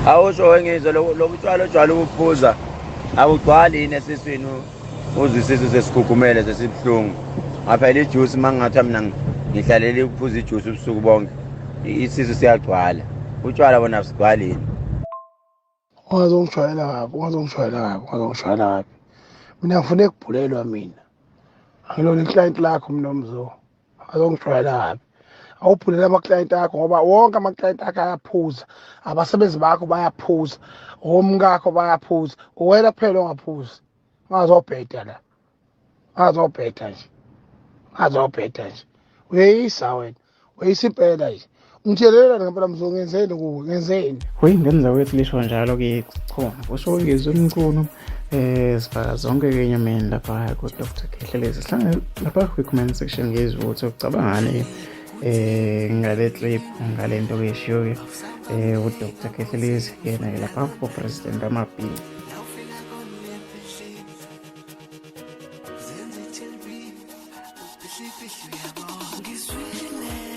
Awusho wengizwe lo butshwala ojwayele ukuphuza abugcwali yini esiswini, uzwe isisu sesigugumele sesibuhlungu. Ngaphela ijuice, uma ngingathiwa mina ngihlalele ukuphuza ijuice ubusuku bonke, isisu siyagcwala. Utshwala bona busigcwali yini? Ungazongijwayela kabi, ungazongijwayela kabi, ungazongijwayela kabi. Mina ngifuna ukubhulelwa mina. Angilona iclient lakho mina mzo. Azongijwayela kabi. Awubhulele ama-client akho ngoba wonke ama-client akho ayaphuza. Abasebenzi bakho bayaphuza. Omkakho bayaphuza. Uwena kuphela ongaphuzi. Ungazobheda la. Ungazobheda nje. Ungazobheda nje. Uyeyisa wena. Uyeyisa impela nje. Ungitshelelani ngempela mzo, ngenzeni kuwe? Ngenzeni? Hoyi ngenza kwethu lisho njalo-ke khona kusho ngizwe umculo sifaka zonke ke enyameni lapha ku-Dr Khehlelezi. Sihlangane lapha kwi-comment section ngezwe ukuthi ucabangani ngale clip, ngale nto ke eshiyo ke uDr Khehlelezi yena ke lapha ku-President Ramaphosa. Ngizwile.